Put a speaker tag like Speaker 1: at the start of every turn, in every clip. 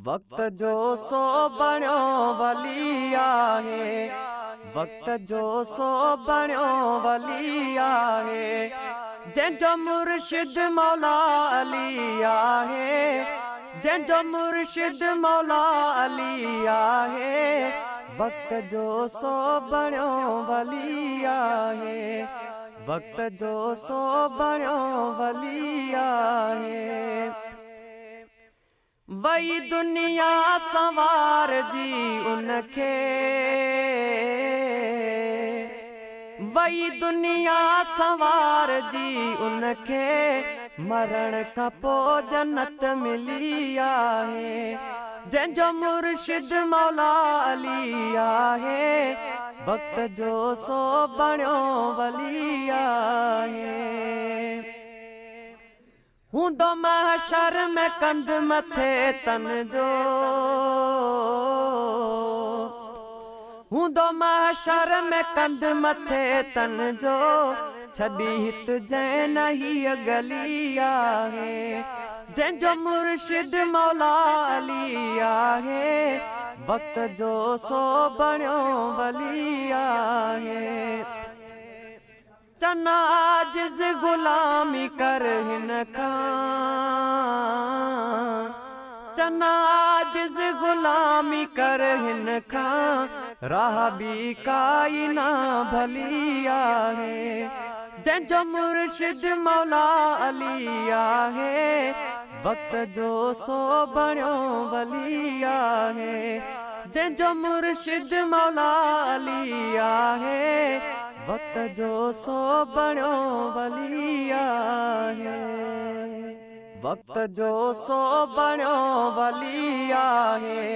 Speaker 1: وقت جو سو بڻيو ولي آهي وقت جو سو بڻيو ولي آهي جنهن جو مرشد مولا علي آهي جنهن جو مرشد مولا علي آهي وقت جو سو بڻيو ولي آهي وقت جو سو بڻيو ولي آهي. وئي دنيا سنوار جي ان کي وئي دنيا سنوار جي ان کي مرڻ کان پو جنت ملي آهي جنهن جو مرشد مولا علي آهي وقت جو سو بڻيو ولي آهي. هوندو محشر ۾ ڪنڌ مٿي تن جو هوندو محشر ۾ ڪنڌ مٿي تن جو ڇڏي هت جنهن نه هيء گلي آهي جنهن جو مرشد مولا علي آهي وقت جو سو بڻيو ولي آهي. چن عاجز غلامي ڪر هن کان چن عاجز غلامي ڪر هن کان راهه ٻي ڪائي نه ڀلي آهي جنهن جو مرشد مولا علي آهي وقت جو سو بڻيو ولي آهي جنهن جو مرشد مولا علي آهي وقت جو سو بڻيو ولي آهي. وقت جو سو بڻيو ولي آهي.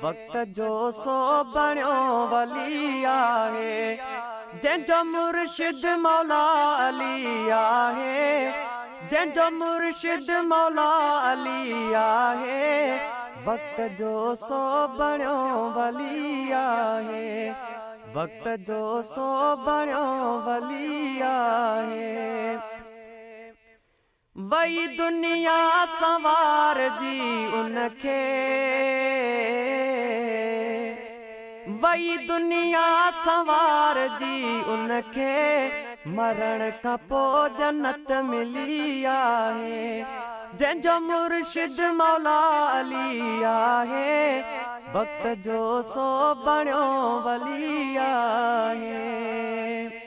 Speaker 1: وقت جو سو بڻيو ولي آهي. جنهن جو مرشد مولا علي آهي. جنهن جو مرشد مولا علي آهي. وقت جو سو بڻيو ولي آهي. وقت جو سو بڻيو ولي آهي. وئي دنيا سنوار جي ان کي وئي دنيا سنوار جي ان کي مرڻ کان پو جنت ملي آهي جنهن جو مرشد مولا علي آهي. وقت جو سو بڻيو ولي آهي.